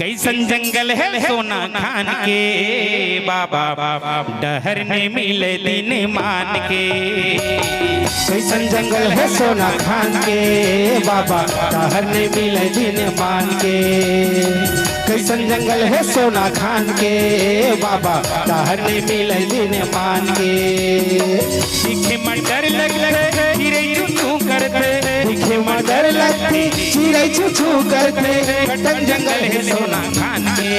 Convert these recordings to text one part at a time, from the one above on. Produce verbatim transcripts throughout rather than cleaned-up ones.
कइसन जंगल हे सोना खान के बाबा, डहर नइ मिले दिन मान के। कइसन जंगल हे सोना खान के बाबा, डहर नइ मिले दिन मान के। कइसन जंगल हे सोना खान के बाबा, डहर नइ मिले दिन मान के। दिखे म डर लगथे, चिरई चू चू करथे। दिखे म डर लगथे, चिरई चू चू करथे। कइसन जंगल हे सोना खान के।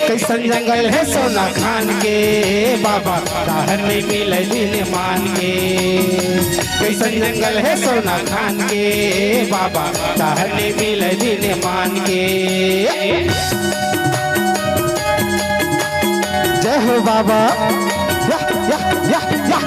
कइसन जंगल हे सोना खान के बाबा, डहर नइ मिले दिन मान के। कइसन जंगल हे सोना खान के बाबा, डहर नइ मिले दिन मान के। जय हो बाबा। या, या, या, या।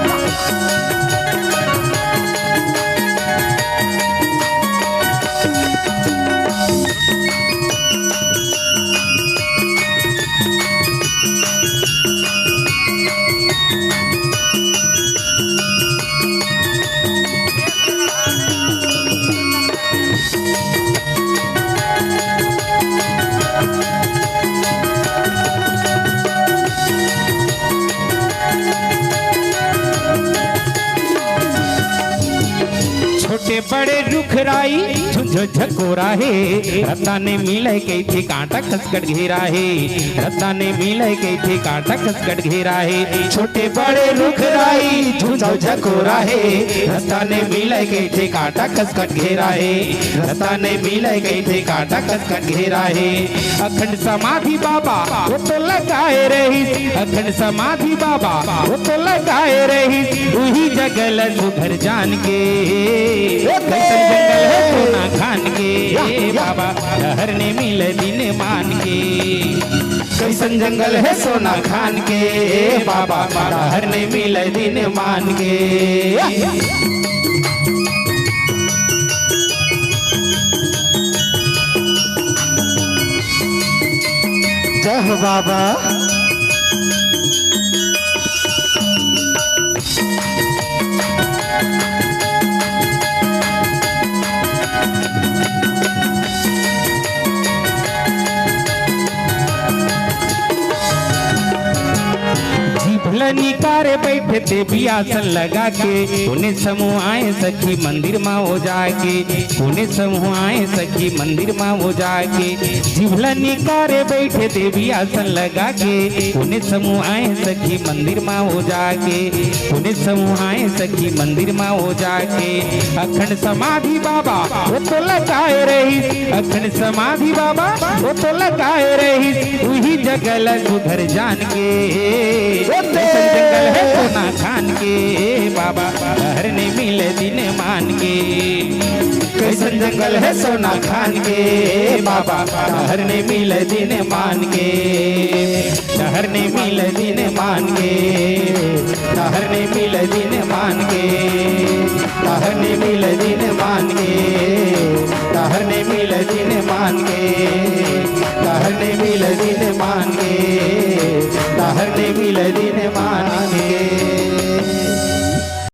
छोटे बड़े रुख राई झुंझो झकोरा हे, रत्ता नइ मिले कहिथे कांटा खसकट घेरा हे। रत्ता नइ मिले कहिथे कांटा खसकट घेरा हे। छोटे बड़े रुख राई झुंझो झकोरा हे, रत्ता नइ मिले कहिथे कांटा खसकट घेरा हे। रत्ता नइ मिले कहिथे कांटा खसकट घेरा हे। अखंड समाधि बाबा ओ तो लगाए रहिस, अखंड समाधि बाबा ओ तो लगाए रहिस, उही जगह ल सुघर जान के। कइसन जंगल हे सोना खान के बाबा, डहर नइ मिले दिन मान के। कइसन जंगल हे सोना खान के बाबा, डहर नइ मिले दिन मान के। जय हो बाबा। जीभ ल निकारे बइठे देवी आसन लगा के, कोने समूह आए सखी मंदिर मा ओ जाके, कोने समूह आए सखी मंदिर मा ओ जाके। जीभ ल निकारे बइठे देवी आसन लगा के, कोने समूह आए सखी मंदिर मा ओ जाके, कोने समूह आए सखी मंदिर मा ओ जाके। अखंड समाधि बाबा ओ तो लगाए रहिस, अखंड समाधि बाबा ओ तो लगाए रहिस, उही जगह ल सुघर जान के। कइसन जंगल हे सोना खान के बाबा, डहर नइ मिले दिन मान के। कइसन जंगल हे सोना खान के बाबा, डहर नइ मिले दिन मान के। डहर नइ मिले दिन मान के। डहर नइ मिले दिन मान के। डहर नइ मिले दिन मान के। डहर नइ मिले दिन मान के। डहर नइ मिले दिन मान के। डहर नइ मिले दिन मान के।